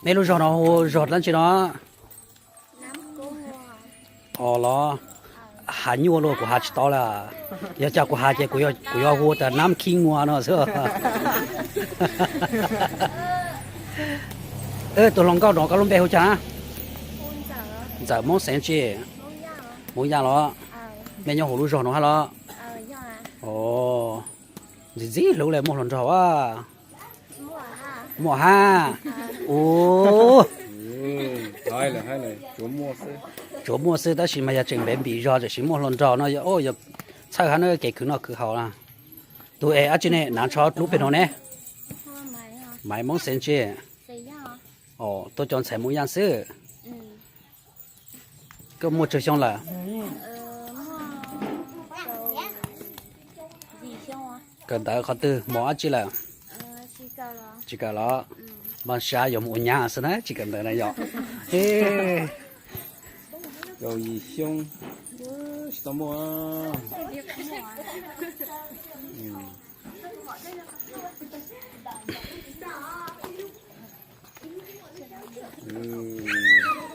Nej lub zog no hu zog dlaab tsi no? Os los, has nyuaj luaj kuv has tsis tau lawm. Yog cas kuv has ces kuv yuav hu tas Nam Khib Nyuas no xwb. Tus hluas nkauj no koj lub npe hu cas na? Ntxawm, Moob xeev tsi? Moob Yaj los? Nej nyob hauv lub zog no hab los? Ntxim ntxim hlub le muaj hluas nraug a. Muaj hab. Ua, tsuav muaj xwb tab sis mas yog tseem npev npim zog tam sis muaj hluas nraug no yog txhawj hab na, kev khwv noj khwv haus na. Tus es dab tsi ne, hnav tsho dlub pem no ne? Maiv, Moob xeev tsi? Tuaj cov ntxhais Moob Yaj xwb. Koj muaj tsawg xyoo lawm? Kawm ntawv qhov twg, mos dab tsi lawm? Tsis kawm los? Npaj sab yuav mus ua nyab xwb na, tsis kawm ntawv na yom. Kaum yim xyoo, tsis tau muaj.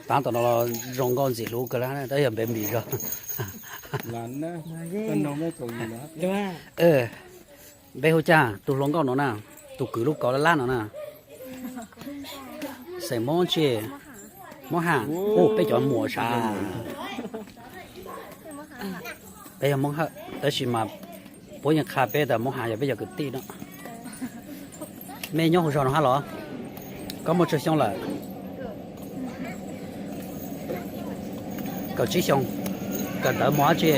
Taab tom no los zoo nkauj ntxim hlub kawg lawm, tab yog npev npim zog. Npe hu cas tus hluas nkauj no na, tus kwv lub kauv lab lab no na? Xeem Moob tsi? Moob Ham. Ua, peb cov muam sav. Peb yog Moob Hawj tab sis mas puab yeej qha peb tas Moob Ham yog peb cov kwv tij no. Nej nyob hauv zog no hab los? Koj muaj tsawg xyoo lawm? Kaum tsib xyoo. Kawm ntawv mos dab tsi?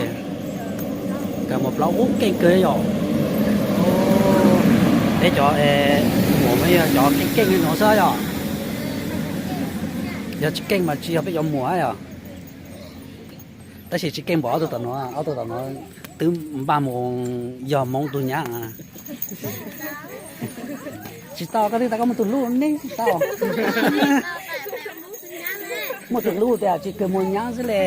Kawm mos plaub. Ub, keej kawg yom. Peb cov muam mas yog cov keej keej no xwb yom. Yog tsis keej mas tsis yog peb cov muam yom. Tab sis tsis keej npaum ob tug tom no, ob tug tom no twb npaj mus yog Hmoob tug nyab. Tsis tau, koj twb tas koj muaj tus hlub ne, tsis tau. Muaj tus hlub tias tsis kawg muaj nyab xwb le.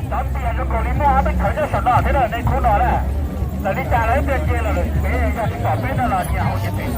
Cov tias zoo nkaus li muaj ob peb thawv nyob saum no thiab na, nej khub no na. Lawv li cas lawv twb nce los lawm, peb yog tsis pom peb no los nyias hauv nyias pem.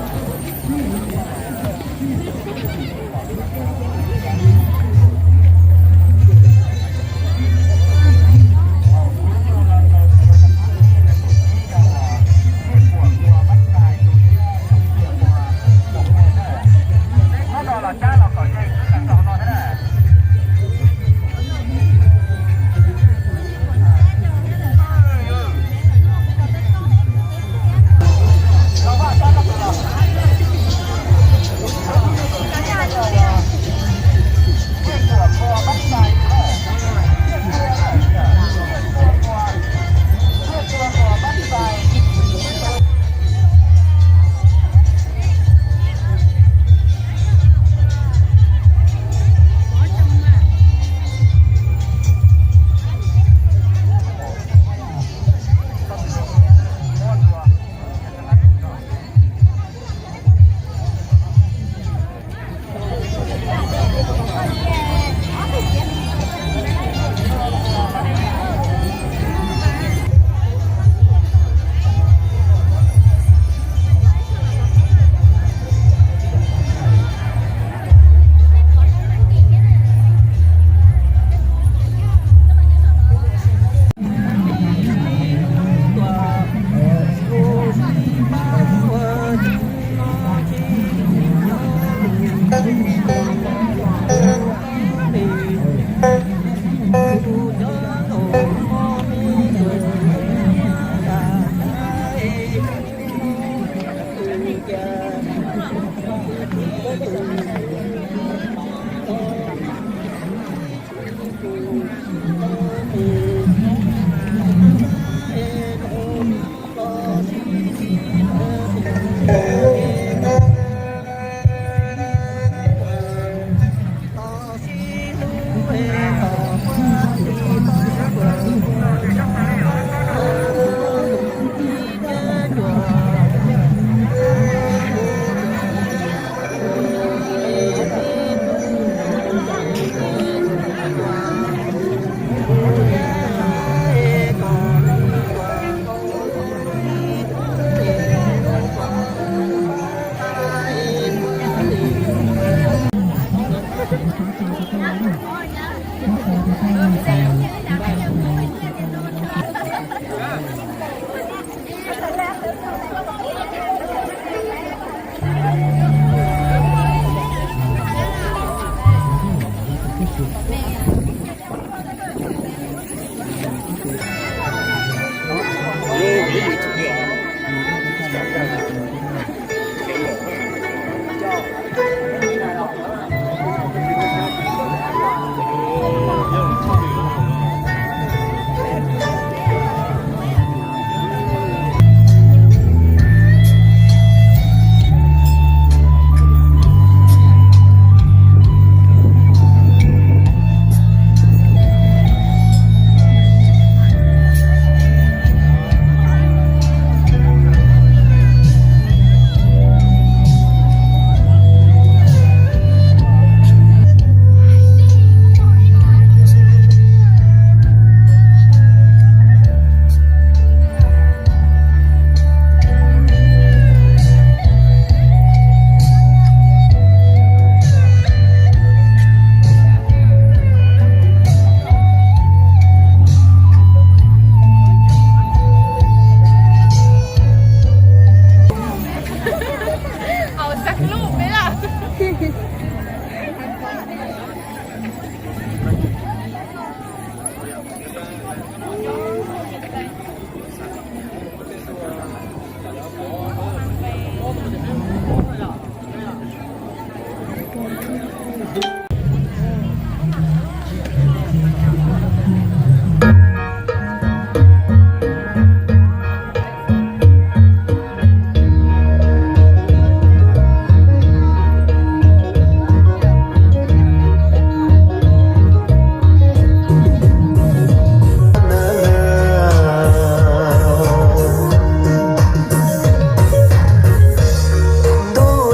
Tub,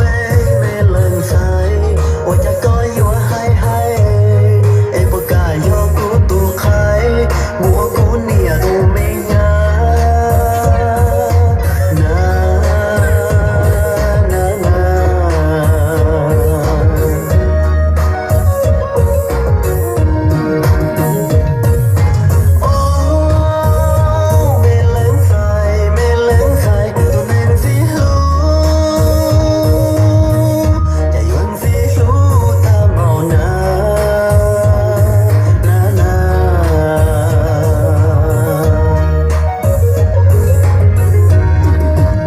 me leej ntxhais, ua cas koj yuav hais hais, es puas kam yog kuv tus qhaib, mus ua kuv niam tus me nyab na, na, na. Au, me leej ntxhais, me leej ntxhais, tus neeg ntxim hlub, cas yuav ntxim hlub tag npaum na, na, na.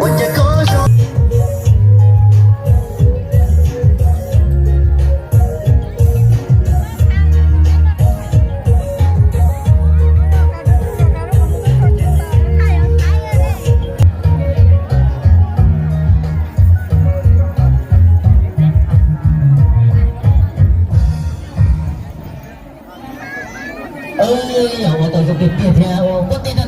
Ua cas koj zoo Ua tau zoo tiag tiag thiab ua kuv tij na.